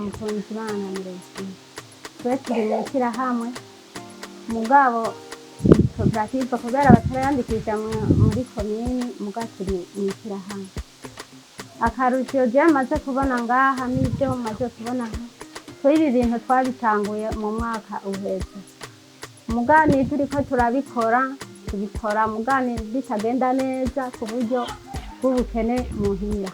Mukunzimana Melodie. Twe turi mw'ishirahamwe, mugabo koperative kubera batarayandikisha muri komini, muga turi mw'ishirahamwe. Akarusho je maze kubona ngaha n'ivyo maze kubona aha, kuri ibi bintu twabitanguye mu mwaka uheze, muga ni turiko turabikora, tubikora muga ni bitagenda neza ku buryo bw'ubukene muhira.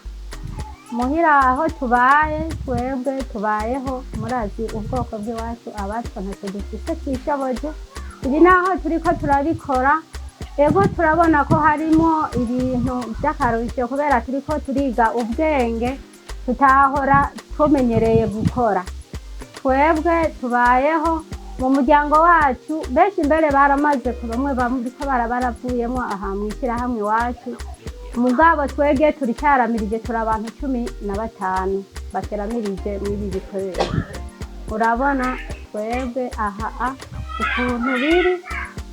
Muhira aho tubaye, twebwe tubayeho, murazi ubwoko bw'iwacu abatwa ntacyo dufise twishoboje. Ibi naho turiko turabikora, ego turabona ko harimo ibintu by'akarusho kubera turiko turiga ubwenge tutahora tumenyereye gukora. Twebwe tubayeho mu muryango wacu, benshi mbere baramaze bamwe bariko baravuyemo aha mw'ishyirahamwe iwacu, mugabo twege turicyaramirije, turi abantu 15 bateramirije mw'ibi bikoresho. Urabona twebwe aha ukuntu biri,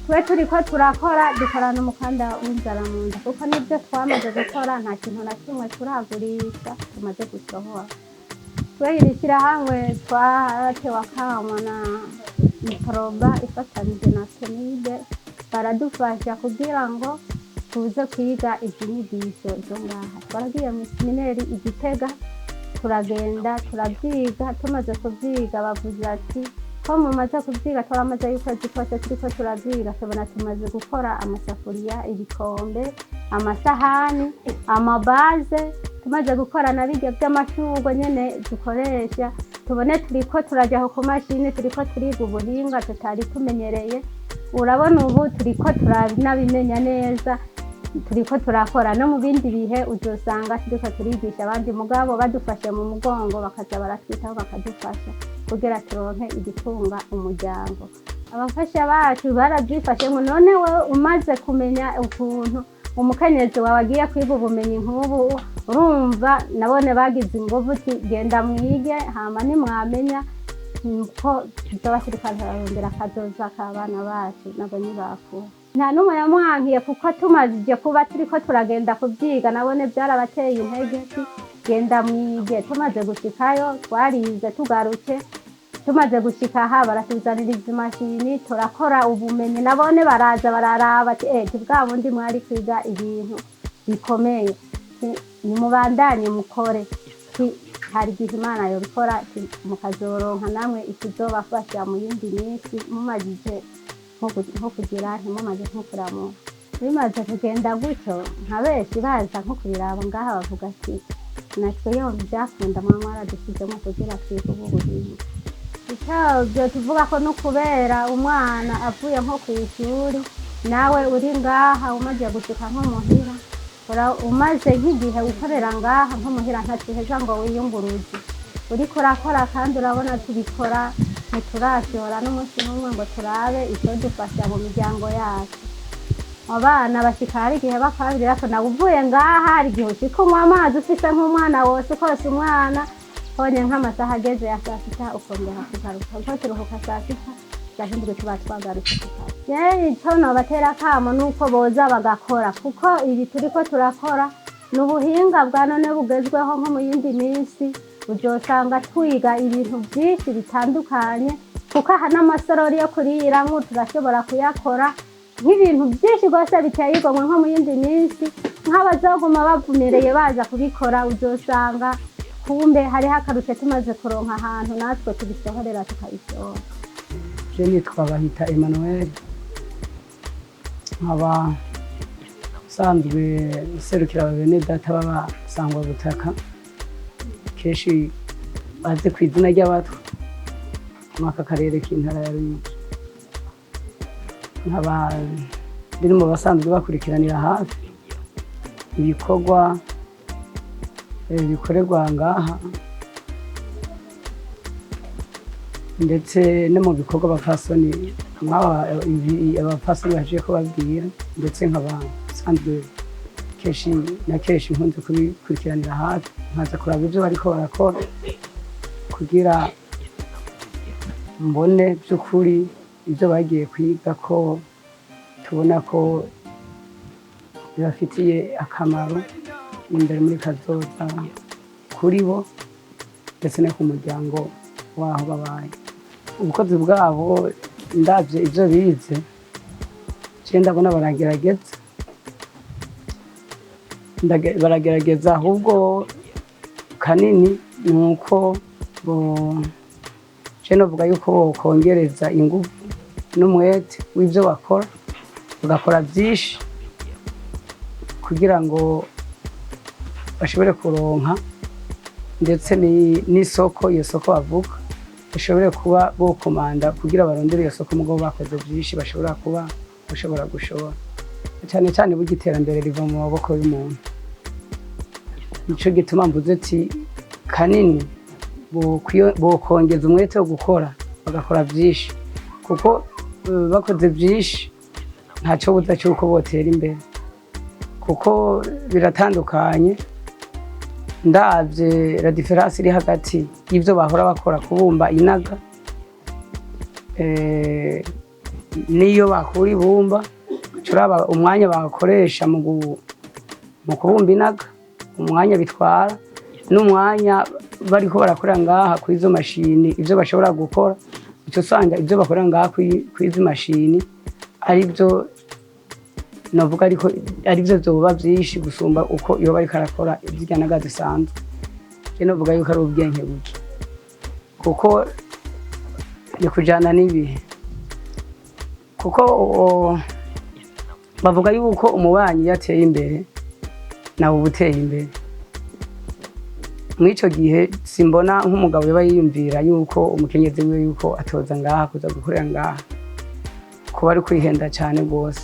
twe turiko turakora, dukorana umukanda w'inzara mu nda, kuko nibyo twamaze gukora nta kintu na kimwe turagurisha tumaze gusohora. Twe iri shyirahamwe twaratewe akamo na Iproba ifatanije na PNUD, baradufasha kugira ngo tuze kwiga izi nyigisho zo ngaha. Twaragiye mu semineri i Gitega, turagenda turabyiga. Tumaze kubyiga bavuze ati ko mumaze kubyiga, twaramaze y'ukwezi kose turiko turavyiga, tubona tumaze gukora amasafuriya, ibikombe, amasahani, amabaze, tumaze gukora na birya by'amashurwe nyene dukoresha. Tubone turiko turaja ku mashini, turiko turiga ubuhinga tutari tumenyereye. Urabona ubu turiko turanabimenya neza, turiko turakora. No mu bindi bihe uzosanga turiko turigisha abandi, mugabo badufashe mu mugongo, bakaza baratwitaho, bakadufasha kugira turonke igitunga umuryango. Abafasha bacu barabyifashemo. None wewe umaze kumenya ukuntu umukenyezi wawe agiye kwiga ubumenyi nk'ubu, urumva nabone bagize inguvu uti genda mwige, hama nimwamenya ko tuzoba turiko turarondera akazoza k'abana bacu nabo ntibakura. Nta n'umwe yamwankiye, kuko tumaze kuba turiko turagenda kubyiga, nabone byarabateye intege ati genda mwige. Tumaze gushikayo twarize, tugarutse tumaze gushika aha baratuzanira izi mashini, turakora ubumenyi. Nabone baraza bararaba ati eh, bwa bundi mwari kwiga ibintu bikomeye, nimubandanye mukore. Hari igihe Imana yobikora mukazoronka namwe ikizobafasha mu yindi minsi, mumajije nko kugira ntimumaze nko kuramura. Bimaze kugenda gutyo, nka benshi baza nko kubiraba ngaha bavuga ati natwe yo byakunda mwa mwaradushyizemo kugira twige ubu buhinga. Icyo tuvuga ko no kubera umwana avuye nko ku ishuri, nawe uri ngaha umaze gushika nko muhira, umaze nk'igihe ukorera ngaha nko muhira, ntatuheza ngo wiyunguruze uriko urakora. Kandi urabona tubikora, ntiturashora n'umunsi n'umwe ngo turabe icodufasha mu miryango yacu. Abana bashika hari igihe bakabirira ko nawe uvuye ngaha, hari igihe ushika unywa amazi ufise nk'umwana wose ukose umwana honye, nk'amasaha ageze ya saa sita ukongera kugaruka, kuko turuhuka saa sita, saa 7 tuba twagarutse ku kazi. Jewe ico nobatera akamo nuko boza bagakora, kuko ibi turiko turakora ni ubuhinga bwa none bugezweho. Nko mu yindi minsi uzosanga twiga ibintu byinshi bitandukanye, kuko aha n'amasorori yo kuriramwo turashobora kuyakora, nk'ibintu byinshi rwose biteye igomwe. Nko mu yindi minsi nk'abazoguma bavumereye baza kubikora, uzosanga kumbe hariho akarusho tumaze kuronka ahantu natwe tubisohorera, tukabisohora. Je nitwa Bahita Emmanuel, nkaba nsanzwe nserukira bene data b'abasangwabutaka, kenshi bazi ku izina ry'Abatwa, muri aka karere k'intara ya Ruyigi. Nkaba biri mu basanzwe bakurikiranira hafi ibikorwa bikorerwa ngaha, ndetse no mu bikorwa abapfasoni nk'aba abapfasoni baje kubabwira, ndetse nkaba nsanzwe kenshi na kenshi nkunze kubikurikiranira hafi, nkaza kuraba ibyo bariko barakora kugira mbone by'ukuri ibyo bagiye kwiga ko tubona ko bibafitiye akamaro imbere muri kazoza kuri bo. ndetse no ku muryango waho babaye. Ubukozi bwabo, ndabye ibyo bize, je ndabona baragerageza. Baragerageza, ahubwo kanini ni uko bo je novuga yuko bokongereza ingufu n'umwete w'ibyo bakora, bagakora byinshi kugira ngo bashobore kuronka ndetse n'isoko. Iyo soko bavuga, bashobore kuba bokomanda kugira barondere iyo soko. Mugabo bakoze byinshi, bashobora kuba bashobora gushora cyane cyane. Burya iterambere riva mu maboko y'umuntu. Nico gituma mvuze ati kanini bokongeza umwete wo gukora, bagakora byinshi, kuko bakoze byinshi ntacyo buza cy'uko botera imbere, kuko biratandukanye. Ndabye la différence iri hagati y'ibyo bahora bakora, kubumba inaga, n'iyo bakura ibumba, turaba umwanya bakoresha mu kubumba inaga, umwanya bitwara n'umwanya bariko barakorera ngaha kuri izo mashini, ibyo bashobora gukora. Uca usanga ibyo bakorera ngaha kuri izi mashini ari byo novuga, ariko ari byo vyoba vyinshi gusumba uko iyo bariko arakora zirya naga zisanzwe. Je novuga yuko ari ubwenge buke, kuko ni kujana n'ibihe, kuko bavuga yuko umubanyi iyo ateye imbere nawe uba uteye imbere. Mw'ico gihe simbona nk'umugabo yoba yiyumvira yuko umukenyezi wiwe yuko atoza ngaha kuza gukorera ngaha, kuba ari kwihenda cyane rwose.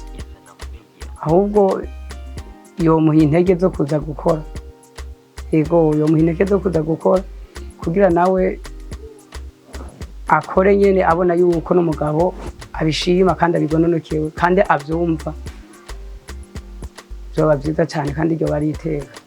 Ahubwo yomuha intege zo kuza gukora. Yego, yomuha intege zo kuza gukora kugira nawe akore nyene abona yuko n'umugabo abishima kandi abigononokewe kandi avyumva. Vyoba vyiza cyane kandi iryo bari iteka.